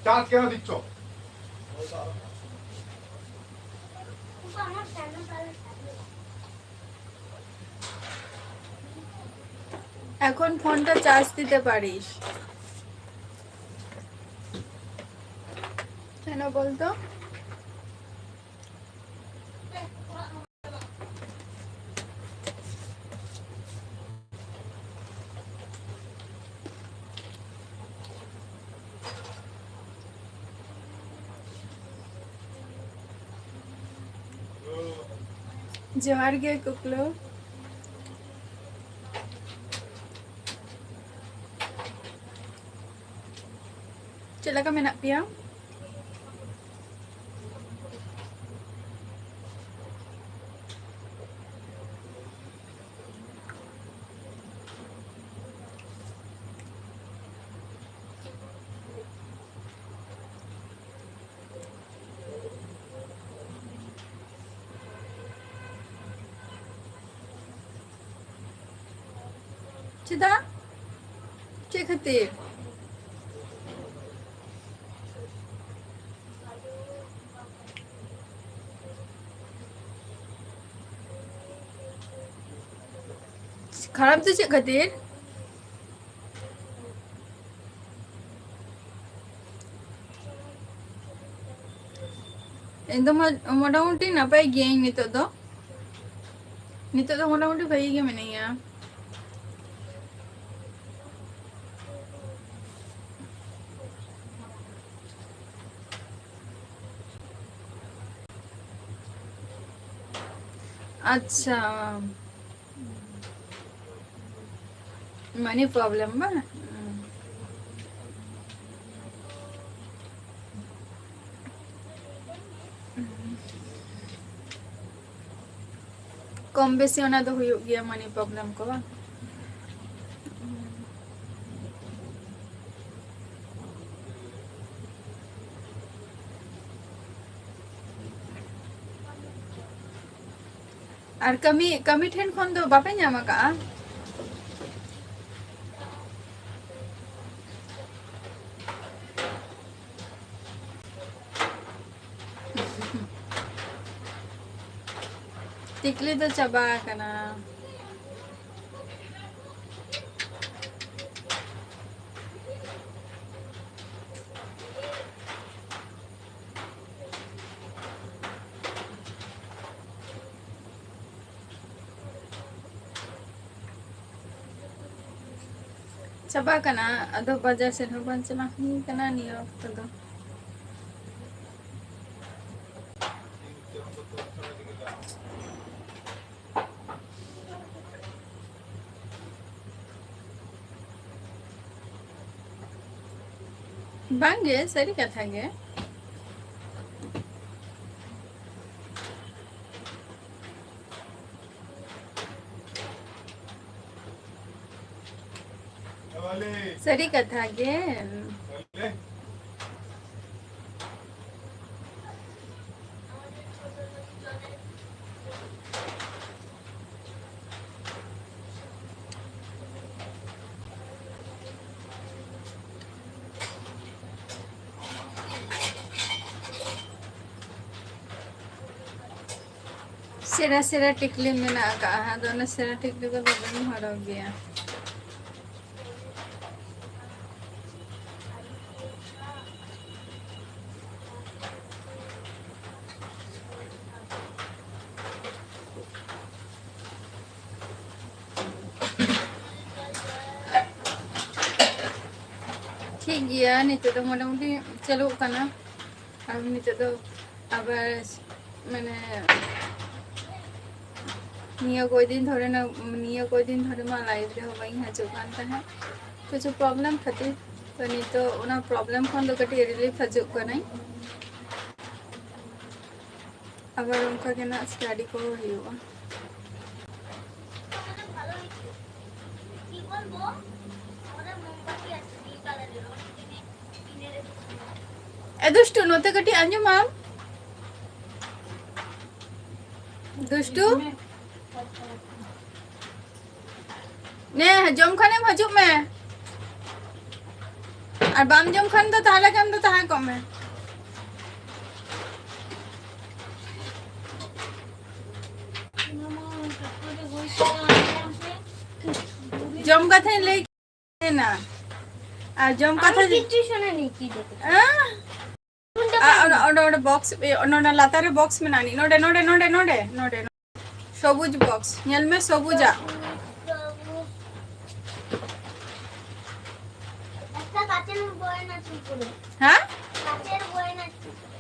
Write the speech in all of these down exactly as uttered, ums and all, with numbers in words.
Charge কেন দিচ্ছ? এখন ফোনটা চার্জ দিতে পারিস। কেন বলতো? ᱡᱚᱦᱟᱨ ᱜᱮ ᱠᱩᱠᱞᱩ᱾ ᱪᱮᱫ ᱞᱮᱠᱟ ᱢᱮᱱᱟᱜ ᱯᱮᱭᱟ? ᱪᱮᱫᱟᱜ? ᱪᱮᱫ ᱠᱷᱟᱹᱛᱤᱨ? ᱠᱷᱟᱨᱟᱯ ᱫᱚ ᱪᱮᱫ ᱠᱷᱟᱹᱛᱤᱨ? ᱤᱧ ᱫᱚ ᱢᱚ-, ᱢᱚᱴᱟᱢᱩᱴᱤ ᱱᱟᱯᱟᱭ ᱜᱤᱭᱟᱹᱧ ᱱᱤᱛᱚᱜ ᱫᱚ᱾ ᱱᱤᱛᱚᱜ ᱫᱚ ᱢᱚᱴᱟᱢᱩᱴᱤ ᱵᱷᱟᱹᱜᱤ ᱜᱮ ᱢᱤᱱᱟᱹᱧᱟ᱾ ᱟᱪᱪᱷᱟ᱾ Money problem ᱵᱟᱝ? ᱠᱚᱢ ᱵᱮᱥᱤ ᱚᱱᱟ ᱫᱚ ᱦᱩᱭᱩᱜ ᱜᱮᱭᱟ, money problem ᱠᱚ ᱵᱟᱝ? ᱟᱨ ᱠᱟᱹᱢᱤ, ᱠᱟᱹᱢᱤ ᱴᱷᱮᱱ ᱠᱷᱚᱱ ᱫᱚ ᱵᱟᱯᱮ ᱧᱟᱢ ᱟᱠᱟᱜᱼᱟ? ᱴᱤᱠᱞᱤ ᱫᱚ ᱪᱟᱵᱟ ᱟᱠᱟᱱᱟ᱾ ᱪᱟᱵᱟ ᱠᱟᱱᱟ, ᱟᱫᱚ ᱵᱟᱡᱟᱨ ᱥᱮᱫ ᱦᱚᱸ ᱵᱟᱝ ᱪᱟᱞᱟᱣ ᱦᱩᱭ ᱠᱟᱱᱟ ᱱᱤᱭᱟᱹ ᱚᱠᱛᱚ ᱫᱚ᱾ ᱵᱟᱝᱜᱮ, ᱥᱟᱹᱨᱤ ᱠᱟᱛᱷᱟ ᱜᱮ᱾ ᱥᱟᱹᱨᱤ ᱠᱟᱛᱷᱟ ᱜᱮ᱾ ᱥᱮᱬᱟ ᱥᱮᱬᱟ ᱴᱤᱠᱞᱤ ᱢᱮᱱᱟᱜ ᱟᱠᱟᱫᱼᱟ, ᱟᱫᱚ ᱚᱱᱟ ᱥᱮᱬᱟ ᱴᱤᱠᱞᱤ ᱠᱚᱫᱚ ᱵᱟᱹᱧ ᱦᱚᱨᱚᱜ ᱜᱮᱭᱟ᱾ ᱴᱷᱤᱠ ᱜᱮᱭᱟ, ᱱᱤᱛᱚᱜ ᱫᱚ ᱢᱚᱴᱟᱢᱩᱴᱤ ᱪᱟᱹᱞᱩᱜ ᱠᱟᱱᱟ᱾ ᱟᱨ ᱱᱤᱛᱚᱜ ᱫᱚ ᱟᱵᱟᱨ ᱢᱟᱱᱮ ᱱᱤᱭᱟᱹ ᱠᱚᱭᱫᱤᱱ ᱫᱷᱚᱨᱮ ᱱᱟ, ᱱᱤᱭᱟᱹ ᱠᱚᱭᱫᱤᱱ ᱫᱷᱚᱨᱮ ᱢᱟ live ᱨᱮᱦᱚᱸ ᱵᱟᱹᱧ ᱦᱤᱡᱩᱜ ᱠᱟᱱ ᱛᱟᱦᱮᱸᱫ ᱠᱤᱪᱷᱩ problem ᱠᱷᱟᱹᱛᱤᱨ᱾ ᱛᱚ ᱱᱤᱛᱚᱜ ᱚᱱᱟ problem ᱠᱷᱚᱱ ᱫᱚ ᱠᱟᱹᱴᱤᱡ relief ᱦᱤᱡᱩᱜ ᱠᱟᱹᱱᱟᱹᱧ᱾ ᱟᱵᱟᱨ ᱚᱱᱠᱟ ᱜᱮ ᱱᱟᱜ study ᱠᱚ ᱦᱩᱭᱩᱜᱼᱟ᱾ ᱮ ᱫᱩᱥᱴᱩ, ᱱᱚᱛᱮ ᱠᱟᱹᱴᱤᱡ ᱟᱸᱡᱚᱢᱟᱢ᱾ ᱫᱩᱥᱴᱩ, ᱱᱮ, ᱡᱚᱢ ᱠᱷᱟᱱᱮᱢ ᱦᱤᱡᱩᱜ ᱢᱮ, ᱟᱨ ᱵᱟᱢ ᱡᱚᱢ ᱠᱷᱟᱱ ᱫᱚ ᱛᱟᱦᱞᱮ ᱠᱷᱟᱱ ᱫᱚ ᱛᱟᱦᱮᱸ ᱠᱚᱜ ᱢᱮ᱾ ᱡᱚᱢ ᱠᱟᱛᱷᱟᱧ ᱞᱟᱹᱭ ᱠᱮᱫᱟ᱾ ᱟᱨ ᱡᱚᱢ ᱠᱟᱛᱷᱟ ᱠᱤᱪᱷᱩ ᱥᱚᱱᱟ ᱱᱤᱠᱤ ᱫᱮᱠᱷ᱾ ᱟᱸ? ᱚᱸᱰᱮ, ᱚᱸᱰᱮ, ᱚᱸᱰᱮ ᱵᱚᱠᱥ, ᱱᱚᱰᱮ ᱞᱟᱛᱟᱨ ᱨᱮ ᱵᱚᱠᱥ ᱢᱮᱱᱟᱜᱼᱟ᱾ ᱱᱚᱰᱮ, ᱱᱚᱰᱮ, ᱱᱚᱰᱮ, ᱱᱚᱰᱮ, ᱱᱚᱰᱮ᱾ ᱥᱚᱵᱩᱡ ᱵᱚᱠᱥ᱾ ᱧᱮᱞ ᱢᱮ, ᱥᱚᱵᱩᱡᱟᱜ᱾ একটা কাচের বয়াম আছে উপরে। ᱦᱮᱸ? কাচের বয়াম আছে উপরে।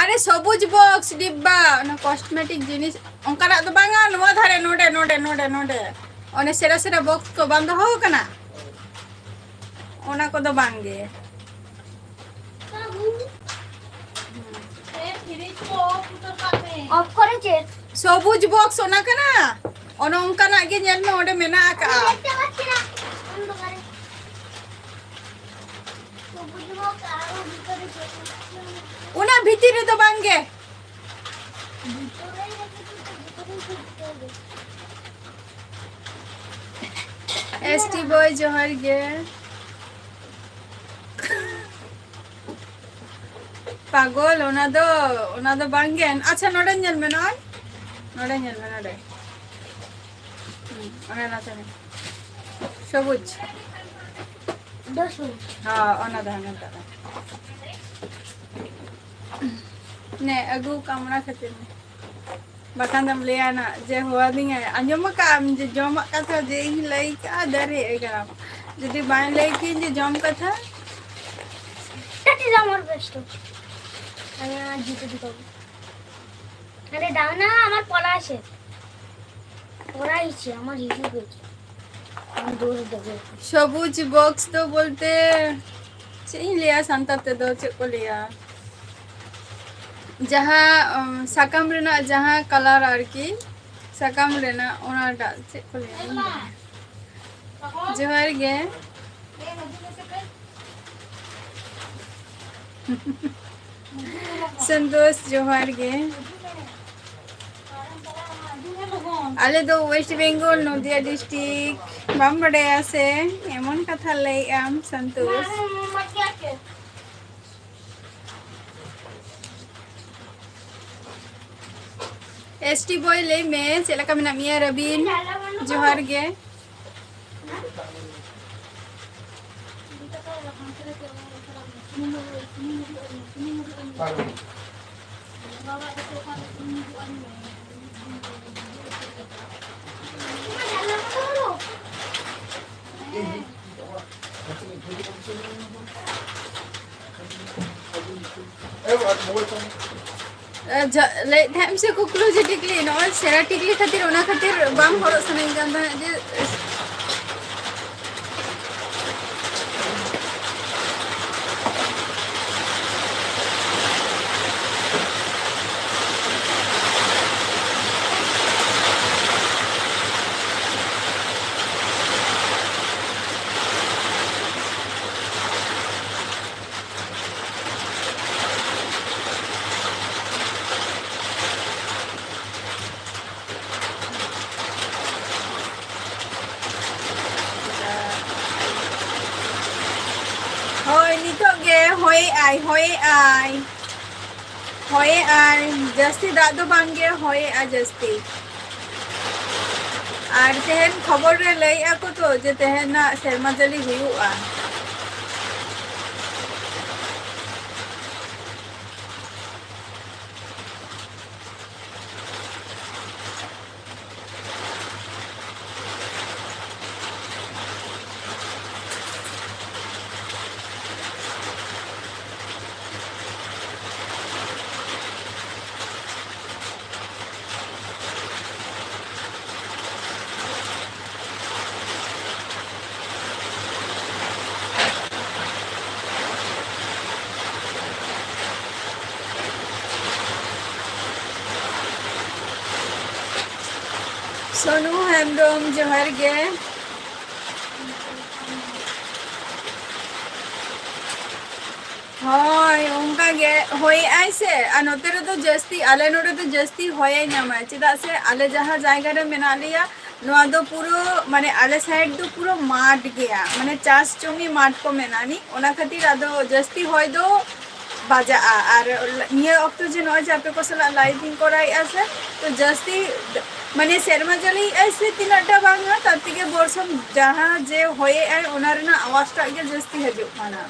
ᱟᱨᱮ, ᱥᱚᱵᱩᱡ ᱵᱚᱠᱥ ᱰᱤᱵᱵᱟ, ᱚᱱᱟ ᱠᱚᱥᱢᱮᱴᱤᱠ ᱡᱤᱱᱤᱥ, ᱚᱱᱠᱟᱱᱟᱜ ᱫᱚ ᱵᱟᱝᱟ᱾ ᱱᱚᱣᱟ ᱫᱷᱟᱨᱮ, ᱱᱚᱰᱮ, ᱱᱚᱰᱮ, ᱱᱚᱰᱮ, ᱱᱚᱰᱮ᱾ ᱚᱱᱮ ᱥᱮᱨᱟ ᱥᱮᱨᱟ ᱵᱚᱠᱥ ᱠᱚ ᱵᱟᱝ ᱫᱚᱦᱚ ᱟᱠᱟᱱᱟ, ᱚᱱᱟ ᱠᱚᱫᱚ ᱵᱟᱝ ᱜᱮ᱾ ᱚᱯᱷ ᱠᱚᱨᱮ ᱪᱮᱫ? ᱥᱚᱵᱩᱡ ᱵᱚᱠᱥ ᱚᱱᱟ ᱠᱟᱱᱟ, ᱚᱱᱮ ᱚᱱᱠᱟᱱᱟᱜ ᱜᱮ ᱧᱮᱞ ᱢᱮ, ᱚᱸᱰᱮ ᱢᱮᱱᱟᱜ ᱟᱠᱟᱜᱼᱟ᱾ ᱚᱱᱫᱷᱟᱨᱮ᱾ ᱥᱚᱵᱩᱡ ᱵᱚᱠᱥ ᱟᱨᱚ ᱵᱷᱤᱛᱚᱨᱮ ᱪᱮᱫ ᱢᱮᱱᱟᱜᱼᱟ? ᱚᱱᱟ ᱵᱷᱤᱛᱤᱨ ᱨᱮᱫᱚ ᱵᱟᱝ ᱜᱮ᱾ ᱵᱷᱤᱛᱚᱨ ᱨᱮ ᱨᱮᱠᱷᱮ ᱫᱚ ᱵᱷᱤᱛᱚᱨ ᱨᱮ ᱪᱮᱫ ᱪᱤᱠᱟᱹᱭᱟ? ᱮᱥ ᱴᱤ ᱵᱚᱭ, ᱡᱚᱦᱟᱨ ᱜᱮ᱾ ᱯᱟᱜᱚᱞ, ᱚᱱᱟ ᱫᱚ, ᱚᱱᱟ ᱫᱚ ᱵᱟᱝ ᱜᱮ᱾ ᱟᱪᱪᱷᱟ, ᱱᱚᱰᱮ ᱧᱮᱞ ᱢᱮ, ᱱᱚᱜᱼᱚᱭ᱾ ᱱᱚᱰᱮ ᱧᱮᱞ ᱢᱮ, ᱱᱚᱰᱮ᱾ ᱦᱩᱸ, ᱚᱱᱟ ᱱᱟᱥᱮ ᱱᱟᱥᱮ᱾ ᱥᱚᱵᱩᱡ᱾ ᱫᱚ ᱥᱚᱵᱩᱡ᱾ ᱦᱚᱸ, ᱚᱱᱟ ᱫᱚ ᱦᱟᱸᱜ ᱱᱚᱝᱠᱟ ᱫᱚ᱾ ᱱᱮ, ᱟᱹᱜᱩ ᱠᱟᱜ ᱟᱢ ᱚᱱᱟ ᱠᱷᱟᱹᱛᱤᱨ ᱜᱮ᱾ ᱵᱟᱠᱷᱟᱱ ᱫᱚᱢ ᱞᱟᱹᱭᱟ ᱱᱟᱜ ᱡᱮ ᱦᱚᱦᱚᱣᱟᱫᱤᱧᱟᱭ, ᱟᱸᱡᱚᱢ ᱟᱠᱟᱫ ᱟᱢ ᱡᱮ ᱡᱚᱢᱟᱜ ᱠᱟᱛᱷᱟ ᱡᱮ ᱤᱧ ᱞᱟᱹᱭ ᱠᱟᱜᱼᱟ, ᱫᱟᱨᱮ ᱮᱜᱟᱨᱚ᱾ ᱡᱩᱫᱤ ᱵᱟᱭ ᱞᱟᱹᱭ ᱠᱤᱧ ᱡᱮ ᱡᱚᱢ ᱠᱟᱛᱷᱟ᱾ এটা আমার বেস্ট। আমি আর জিতে দিতাম। আরে দাও না, আমার পড়া আছে। পড়া হয়েছে, আমার হিসু হয়েছে। আমি দৌড় দেবো। সবুজ বক্স তো বলতে ᱪᱮᱫ ᱤᱧ ᱞᱟᱹᱭᱟ ᱥᱟᱱᱛᱟᱲ ᱛᱮᱫᱚ ᱪᱮᱫ ᱠᱚ ᱞᱟᱹᱭᱟ? ᱡᱟᱦᱟᱸ, ᱩᱢ, ᱥᱟᱠᱟᱢ ᱨᱮᱱᱟᱜ ᱡᱟᱦᱟᱸ ᱠᱟᱞᱟᱨ ᱟᱨᱠᱤ, ᱥᱟᱠᱟᱢ ᱨᱮᱱᱟᱜ ᱚᱱᱟᱴᱟᱜ ᱪᱮᱫ ᱠᱚ ᱞᱟᱹᱭᱟ? ᱡᱚᱦᱟᱨ ᱜᱮ᱾ ᱥᱚᱱᱛᱳᱥ, ᱡᱚᱦᱟᱨ ᱜᱮ᱾ ᱟᱞᱮ ᱫᱚ ᱳᱭᱮᱥᱴ ᱵᱮᱝᱜᱚᱞ, ᱱᱚᱫᱤᱭᱟ ᱰᱤᱥᱴᱨᱤᱠᱴ᱾ ᱵᱟᱢ ᱵᱟᱰᱟᱭᱟ ᱥᱮ? ᱮᱢᱚᱱ ᱠᱟᱛᱷᱟ ᱞᱟᱹᱭᱮᱜ ᱟᱢ, ᱥᱚᱱᱛᱳᱥ᱾ ᱮᱥ ᱴᱤ ᱵᱚᱭ, ᱞᱟᱹᱭ ᱢᱮ, ᱪᱮᱫ ᱞᱮᱠᱟ ᱢᱮᱱᱟᱜ ᱢᱮᱭᱟ? ᱨᱚᱵᱤᱱ, ᱡᱚᱦᱟᱨ ᱜᱮ᱾ ᱮ, ᱡᱟ-, ᱞᱟᱹᱭᱮᱫ ᱛᱟᱦᱮᱸᱫ ᱮᱢ ᱥᱮ ᱠᱩᱠᱞᱩ ᱡᱮ ᱴᱤᱠᱞᱤ, ᱱᱚᱜᱼᱚᱭ ᱥᱮᱬᱟ ᱴᱤᱠᱞᱤ ᱠᱷᱟᱹᱛᱤᱨ, ᱚᱱᱟ ᱠᱷᱟᱹᱛᱤᱨ ᱵᱟᱝ ᱦᱚᱨᱚᱜ ᱥᱟᱱᱟᱧ ᱠᱟᱱ ᱛᱟᱦᱮᱸᱫ ᱡᱮ᱾ ᱦᱳᱭ, ᱱᱤᱛᱚᱜ ᱜᱮ ᱦᱚᱭᱮᱜᱼᱟᱭ, ᱦᱚᱭᱮᱜᱼᱟᱭ, ᱦᱚᱭᱮᱜᱼᱟᱭ᱾ ᱡᱟᱹᱥᱛᱤ ᱫᱟᱜ ᱫᱚ ᱵᱟᱝ ᱜᱮ, ᱦᱚᱭᱮᱜᱼᱟ ᱡᱟᱹᱥᱛᱤ᱾ ᱟᱨ ᱛᱮᱦᱮᱧ ᱠᱷᱚᱵᱚᱨ ᱨᱮ ᱞᱟᱹᱭᱮᱜᱼᱟ ᱠᱚ ᱛᱚ ᱡᱮ ᱛᱮᱦᱮᱧ ᱱᱟᱜ ᱥᱮᱨᱢᱟ ᱡᱟᱹᱲᱤ ᱦᱩᱭᱩᱜᱼᱟ᱾ ᱥᱳᱱᱩ ᱦᱮᱢᱵᱨᱚᱢ, ᱡᱚᱦᱟᱨ ᱜᱮ᱾ ᱦᱳᱭ, ᱚᱱᱠᱟ ᱜᱮ ᱦᱚᱭᱮᱜᱼᱟᱭ ᱥᱮ, ᱟᱨ ᱱᱚᱛᱮ ᱨᱮᱫᱚ ᱡᱟᱹᱥᱛᱤ, ᱟᱞᱮ ᱱᱚᱰᱮ ᱫᱚ ᱡᱟᱹᱥᱛᱤ ᱦᱚᱭᱮ ᱧᱟᱢᱟᱭ, ᱪᱮᱫᱟᱜ ᱥᱮ ᱟᱞᱮ ᱡᱟᱦᱟᱸ ᱡᱟᱭᱜᱟ ᱨᱮ ᱢᱮᱱᱟᱜ ᱞᱮᱭᱟ, ᱱᱚᱣᱟ ᱫᱚ ᱯᱩᱨᱟᱹ, ᱢᱟᱱᱮ, ᱟᱞᱮ side ᱫᱚ ᱯᱩᱨᱟᱹ ᱢᱟᱴᱷ ᱜᱮᱭᱟ, ᱢᱟᱱᱮ, ᱪᱟᱥ ᱡᱚᱢᱤ ᱢᱟᱴᱷ ᱠᱚ ᱢᱮᱱᱟᱜᱼᱟ ᱱᱤᱡ, ᱚᱱᱟ ᱠᱷᱟᱹᱛᱤᱨ ᱟᱫᱚ ᱡᱟᱹᱥᱛᱤ ᱦᱚᱭ ᱫᱚ ᱵᱟᱡᱟᱜᱼᱟ᱾ ᱟᱨ ᱱᱤᱭᱟᱹ ᱚᱠᱛᱚ ᱡᱮ ᱱᱚᱜᱼᱚᱭ ᱡᱮ ᱟᱯᱮ ᱠᱚ ᱥᱟᱞᱟᱜ live ᱤᱧ ᱠᱚᱨᱟᱣᱮᱫᱼᱟ ᱥᱮ, ᱛᱚ ᱡᱟᱹᱥᱛᱤ ᱢᱟᱱᱮ ᱥᱮᱨᱢᱟ ᱡᱟᱹᱲᱤᱭᱮᱫᱼᱟᱭ ᱥᱮ ᱛᱤᱱᱟᱹᱜ ᱴᱟ ᱵᱟᱝᱟ, ᱛᱟᱨ ᱛᱮᱜᱮ ᱵᱚᱨᱥᱚᱢ ᱡᱟᱦᱟᱸ ᱡᱮ ᱦᱚᱭᱮᱜᱼᱟᱭ, ᱚᱱᱟ ᱨᱮᱱᱟᱜ ᱟᱣᱟᱡᱽ ᱴᱟᱜ ᱜᱮ ᱡᱟᱹᱥᱛᱤ ᱦᱤᱡᱩᱜ ᱠᱟᱱᱟ᱾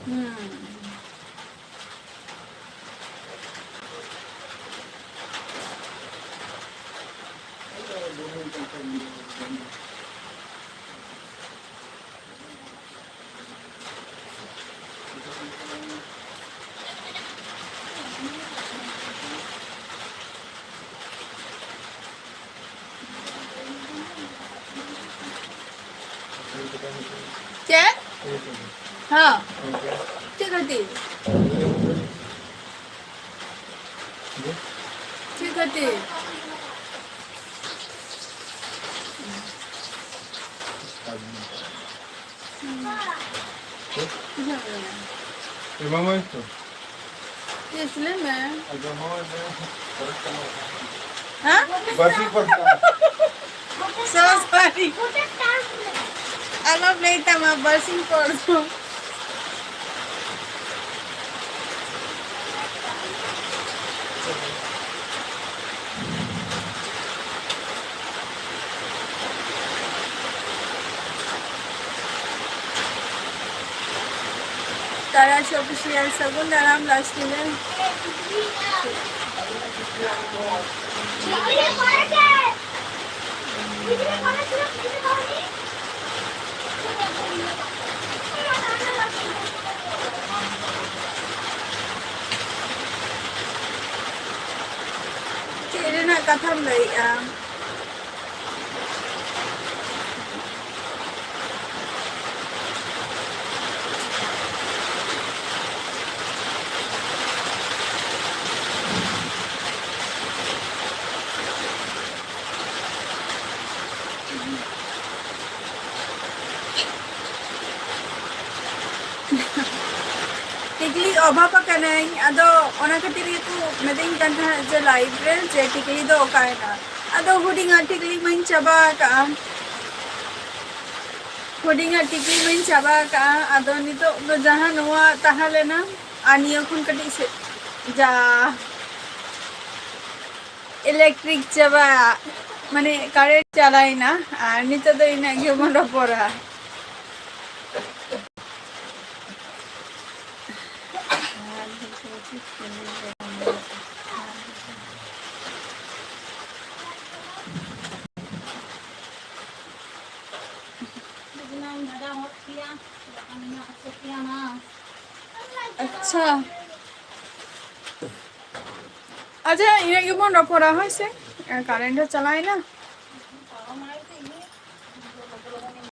ᱦᱩᱸ᱾ ᱪᱮᱫ? ᱦᱚᱸ᱾ ᱪᱮᱫ ᱠᱷᱟᱹᱛᱤᱨ? ᱪᱮᱫ ᱠᱷᱟᱹᱛᱤᱨ? ᱪᱮᱫ ᱵᱟᱝ ᱦᱩᱭ ᱛᱚ? ᱪᱮᱫ ᱞᱟᱹᱭ ᱢᱮ? ᱟᱫᱚ ᱦᱚᱸᱜᱼᱚᱭ ᱡᱮ ᱯᱚᱨᱮ ᱛᱮ ᱦᱮᱸ? ᱵᱟᱹᱲᱛᱤ ᱯᱚᱨᱮ ᱛᱮ᱾ So sorry. ᱟᱞᱚᱢ ᱞᱟᱹᱭ ᱛᱟᱢᱟ, ᱵᱟᱨᱥᱤᱧ ᱯᱚᱨ ᱫᱚ᱾ ᱛᱟᱨᱟᱥ Official, ᱥᱟᱹᱜᱩᱱ ᱫᱟᱨᱟᱢ last ᱨᱮ᱾ ᱪᱮᱫ ᱨᱮᱱᱟᱜ ᱠᱟᱛᱷᱟᱢ ᱞᱟᱹᱭᱮᱜᱼᱟ? ᱴᱤᱠᱞᱤ ᱚᱵᱷᱟᱵ ᱟᱠᱟᱱᱟᱹᱧ, ᱟᱫᱚ ᱚᱱᱟ ᱠᱷᱟᱹᱛᱤᱨ ᱜᱮᱠᱚ ᱢᱤᱛᱟᱹᱧ ᱠᱟᱱ ᱛᱟᱦᱮᱸᱫ ᱡᱮ ᱞᱟᱭᱤᱵᱷ ᱨᱮ ᱡᱮ ᱴᱤᱠᱞᱤ ᱫᱚ ᱚᱠᱟᱭᱮᱱᱟ᱾ ᱟᱫᱚ ᱦᱩᱰᱤᱧᱟᱜ ᱴᱤᱠᱞᱤ ᱢᱟᱧ ᱪᱟᱵᱟ ᱟᱠᱟᱜᱼᱟ, ᱦᱩᱰᱤᱧᱟᱜ ᱴᱤᱠᱞᱤ ᱢᱟᱧ ᱪᱟᱵᱟ ᱟᱠᱟᱜᱼᱟ᱾ ᱟᱫᱚ ᱱᱤᱛᱚᱜ ᱫᱚ ᱡᱟᱦᱟᱸ ᱱᱚᱣᱟ ᱛᱟᱦᱮᱸ ᱞᱮᱱᱟ, ᱟᱨ ᱱᱤᱭᱟᱹ ᱠᱷᱚᱱ ᱠᱟᱹᱴᱤᱡ ᱥᱮ ᱡᱟ ᱤᱞᱮᱠᱴᱨᱤᱠ ᱪᱟᱵᱟ, ᱢᱟᱱᱮ ᱠᱟᱨᱮᱱᱴ ᱪᱟᱞᱟᱣᱮᱱᱟ᱾ ᱟᱨ ᱱᱤᱛᱚᱜ ᱫᱚ ᱤᱱᱟᱹᱜ ᱜᱮᱵᱚᱱ ᱨᱚᱯᱚᱲᱟ᱾ ᱟᱪᱪᱷᱟ, ᱟᱪᱪᱷᱟ, ᱤᱱᱟᱹᱜ ᱜᱮᱵᱚᱱ ᱨᱚᱯᱚᱲᱟ, ᱦᱳᱭ ᱥᱮ᱾ ᱠᱟᱨᱮᱱᱴ ᱦᱚᱸ ᱪᱟᱞᱟᱣᱮᱱᱟ᱾